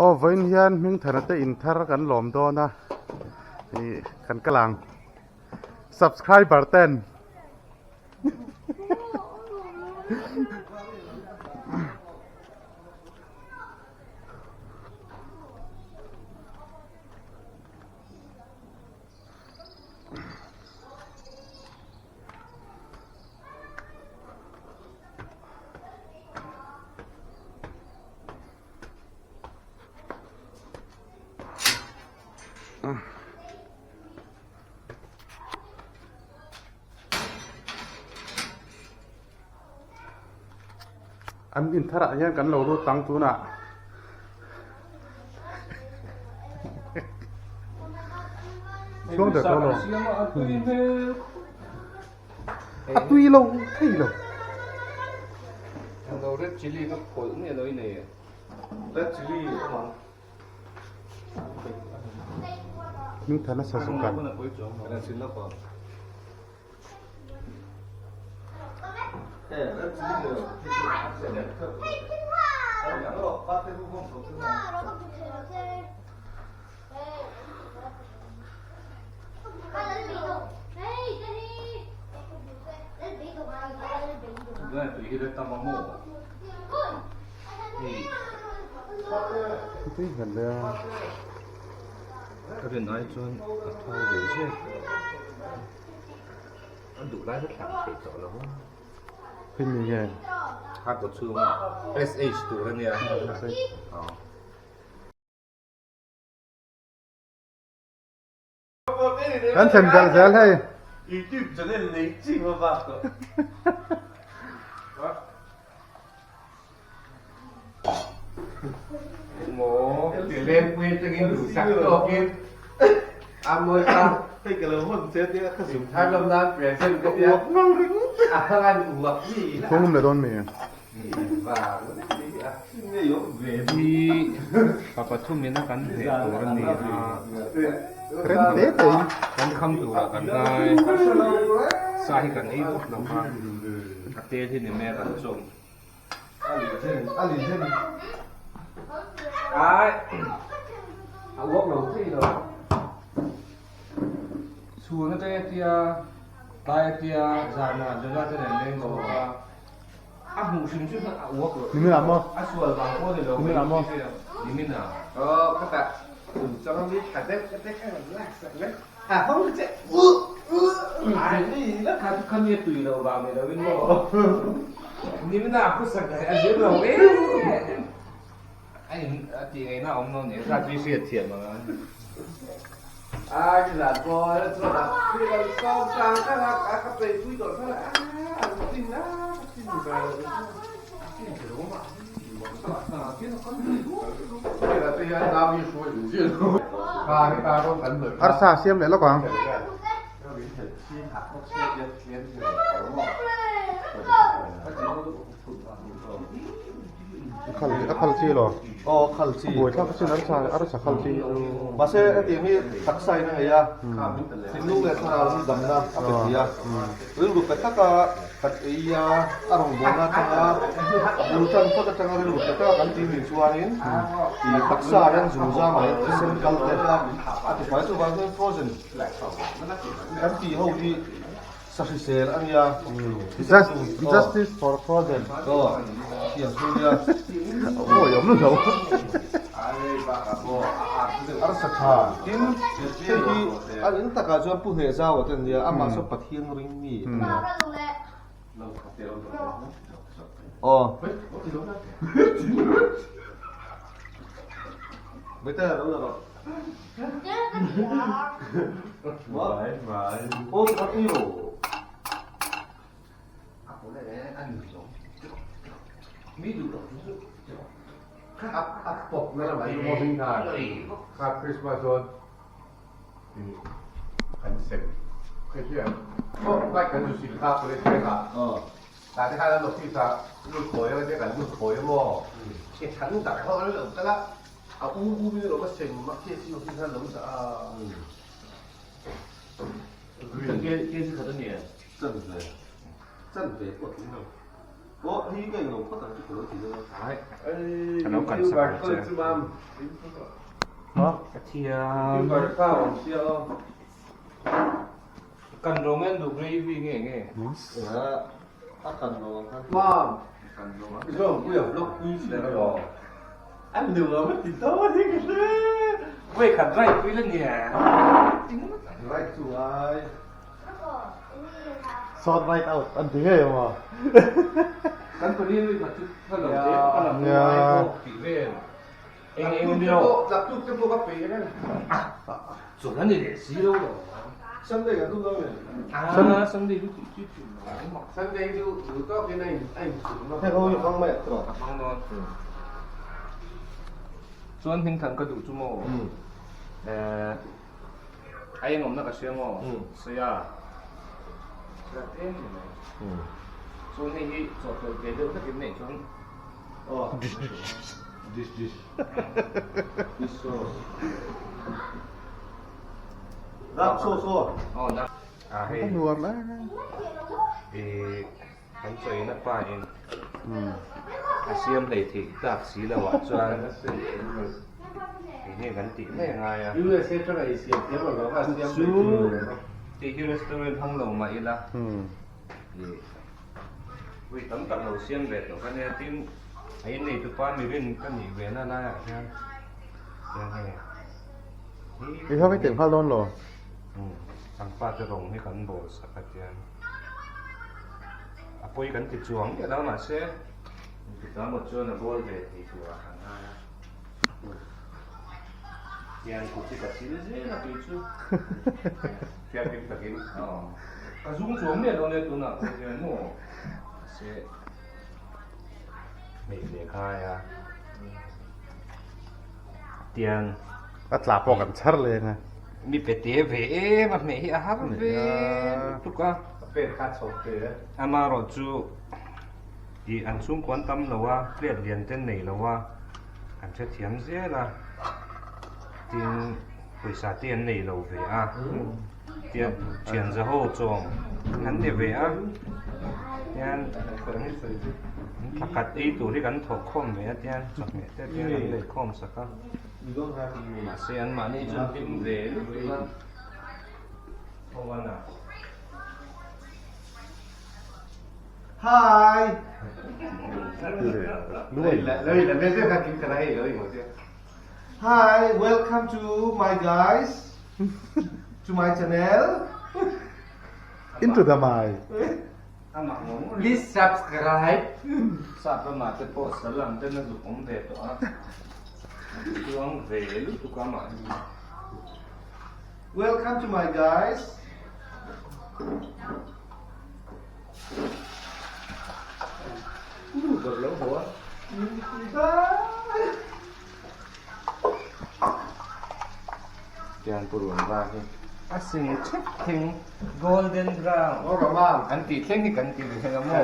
Aw vawiin hian Hmingthana te in thar kan lawm dawn a ih kan kal ang subscriber ten An in tharah hian kan lo lut tang tunah Chuang der tawh lo. A tui lo thei lo. Lo red chili ka pawlh nge lo i nei e. Red chili awm ang. Hming thana sa zuk kan. Tui hmel hle a. Ka rin ai chuan a tho ve zek. A duh lai hret hlang thei tawh lo a. Hei mi nge? Kha kaw chhunga SH tur a nia. Kan thlen belh zel hei. YouTube channel nei chi ma bak tawh. Maw lengpui atangin duhsak tawkin a mawi a. Hei ka lo hawn che tia ka zuk. Thar lam nan present ka tia. Uak ngang ring. A hangan uak mi. Thung le dawn mi. Hi pa pathum ina kan hneh tur a ni a. Rem te te in. Kan kham turah kan ngai. Sa hi kan ei vak lo va. A tel hi ni mai a kan chawm. Ai a uak lo thei lo. Chhun atanga tia tlai atia zanah Jonathan an leng chhuak a. A hmuh hrim hrim khan a uak lo. Nimin ah maw? A sual vang pawh ni lo. Nimin ah maw? Nimin ah. Aw ka tah kum chang mi tha deuh ka te khan relax tak le. A hong che u u ai ni la kha kha mi tui lo vang ni lo in maw. Nimin ah ku sak a zir lo e. A in a ti ngei na awm lo ni kha chu i hriat thiam ang a. A ni zan pawh chuan a thil an sawm tlang tlang a a ka peih pui tawh thlak a a an tin a ka tin ve lo Arsa siam leh lawk ang. A khal a khal chi lo. Aw khal chi. Buai thlak chin arsa arsa khal chi chu. Mahse hetiang hi taksa in a ngei a, thinlung leh thlarau hi damna a pe thei a. Rilru pe taka kan ei a, a rawngbawlna atanga a bul tan phawt atanga rilru pe taka kan tih nih chuanin ih taksa ah hian zungzam ah hian thisen kal te a ti fai. Chuvang chuan frozen kan tih ho hi Sa hrisel a nia. Justice for frozen. Aw, thiam chu nia. Awi awm lo. Arsa tha. Tin, hei hi a in takah chuan Pu Hnehzau te ania, amah saw Pathian ring mi a nia. Aw. Bete lo la rawh. A u u mi lo ka sem a ke si office khan lo dah a. Ke ke si khat a ni e. Chan ve. Chan ve pawh tling lo. Ka lo kan sak ang che. Ka thiam. Kan rawng en duh gravy nge nge. Wei khat right pui la nia. Sort right out an ti ngei ang aw. Kan pali lui khat chu ka lo te ka la hmu ai pawh tih vel. Eng eng ni lo. Tlaktuk te pawh ka peih reng. Chawlh a ni leh si lo lo. Sunday kan tum dawn em? Ah, Sunday chu tih chu tih lo ang mak. Sunday chu duh tawkin a in a insum a. Heng ho hi hmang mai a tawh. Ka hmang dawn. Chuan hmingthan ka duh chu maw? Eh. A eng awmna ka hria maw? Sawi a. Hria tlem ni mai. Chuan hei hi chawhtawlh ve deuh hlekin neih chuan Aw. Dish dish. Dish sauce. Dark sauce aw. Aw dark. A hei. A nuam e. I kan chawina pa in a siam hlei theih tak si lo ah chuan enge kan tih mai a ngai a. USA atanga ei siam thiam lo a siam Chu tih hi restaurant hawng lo mah ila. Ui tam tak lo siam ve tawh ka nia tin a innei tupa mirin ka nih ve na laiah hian hian hei I ho hei tel nghal dawn lo. Kan pa te rawng hi kan bawl sak a tian a pawi kan ti chuang miah lo mahse engtikah maw chuan a bawl ve thei turah kan ngai a. Hian kut hi ka sil zel a tui chu Thianghlim takin ka zung chuang miah lo nia tunah pawh hian maw mahse hmeh ve khai a tiang a tla pawh kan chhar leng a mi pe te ve em a hmeh hi a har ve lutuk a a pen kha chho te amaherawh chu ih an chhungkaw an tam lo a plate lian te nei lo a. An hrethiam zel a, tin pawisa te an nei lo ve a, tian thian za ho chawm an ni ve a, tian thla khat ei tur hi kan thawh khawm ve a tian chawhmeh te tian an lei khawm sak a, mahse an mahni chu hlim ve lutuk a, Owen-a. Hi! Hi, welcome to my guys, to my channel. Into the my. Please subscribe. Sap lamah te pawh sal ang ten a zuk awm ve tawh a. Chuang ve lutuk a mah hi. Welcome to my guys. Tiang purun va hi a sin thep thing golden brown an tih thleng hi kan ti ve ang maw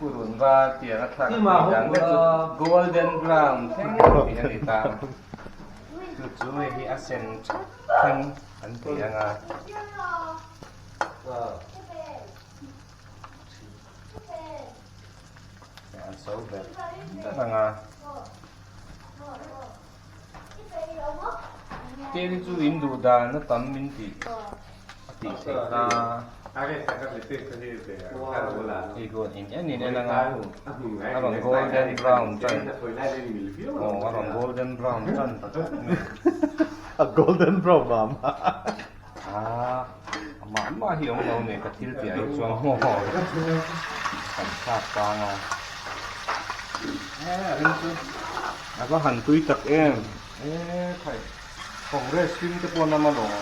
Purun va tiang a thlak tih dan vek chu golden brown thleng tih a ni ta. Chu chu hei hi a sen thap thleng an ti ang a. An so ber ber ang a. Tel chu in duh dan a tam min tih a tih theih ta. Hei chuan eng en in en ang a, a rawn golden brown tan aw a rawn golden brown tan ta tawp mai. A golden brown mah mah. Ah mah mah hi awm lo nei ka thil tih ah hi chuan haw haw kan thlak tang a eh a ring chu a va han tui tak em eh khai congress hlim te pawh an awm alawm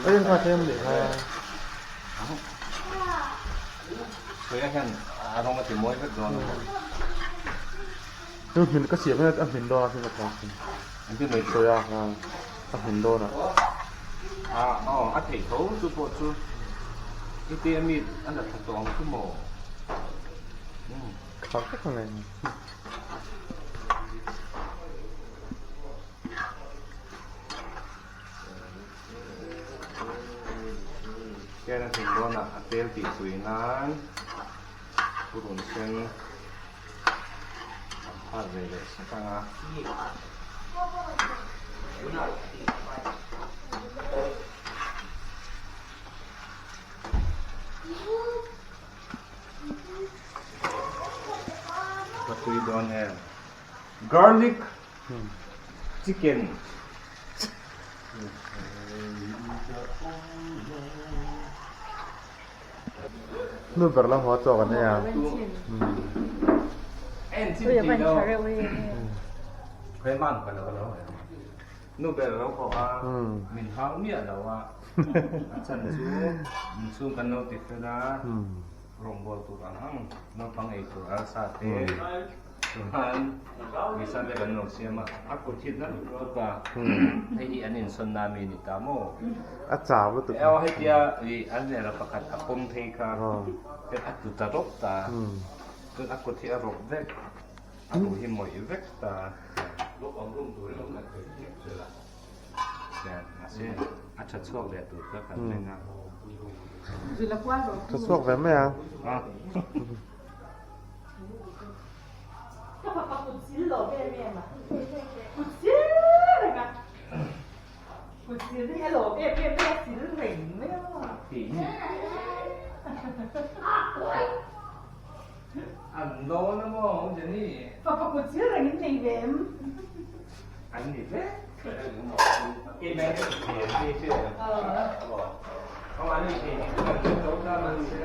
sawi a hian a rawng a ti mawi vek dawn a maw. Chu hmin ka siam hian a hmin dawn a hmin a thlak thung. Engtin mai Sawi a a hmin dawn a. Ah aw a theih tho chu pawh chu i te a mi a la tha tawh ang chu maw. Khar vek ang em. Hian a hlim dawn a a tel tih tui nan purun sen an phar ve leh sak ang a. Ka tui dawn em garlic chicken. Nu ber lam haw chawk an ei a. Nu ber lo haw a, min hau miah lo a, a chan chu inchhung kan lo ti fel a, rawngbâwl tur ang ang naupang ei tur arsa te chuan misa te kan lo siam a, a kut hi nalh lutuk a, hei hi an insawn na mi a ni ta maw? A chau lutuk. Aw hetia ih an nena pakhat a pawm phei kha a tlu ta rawp ta, chuan a kut hi a rawp vek. A ruh hi mawih vek ta. Mahse a tha chhuak leh tur kha kan ring a. Tha chhuak ve mai a. An dawn a maw Jenny? Fapa kut sil reng in nei ve em? An ni vek. Kei mai ka ti thei an ti che. Aw an ni thei tih chu kan hre tho ta mahse.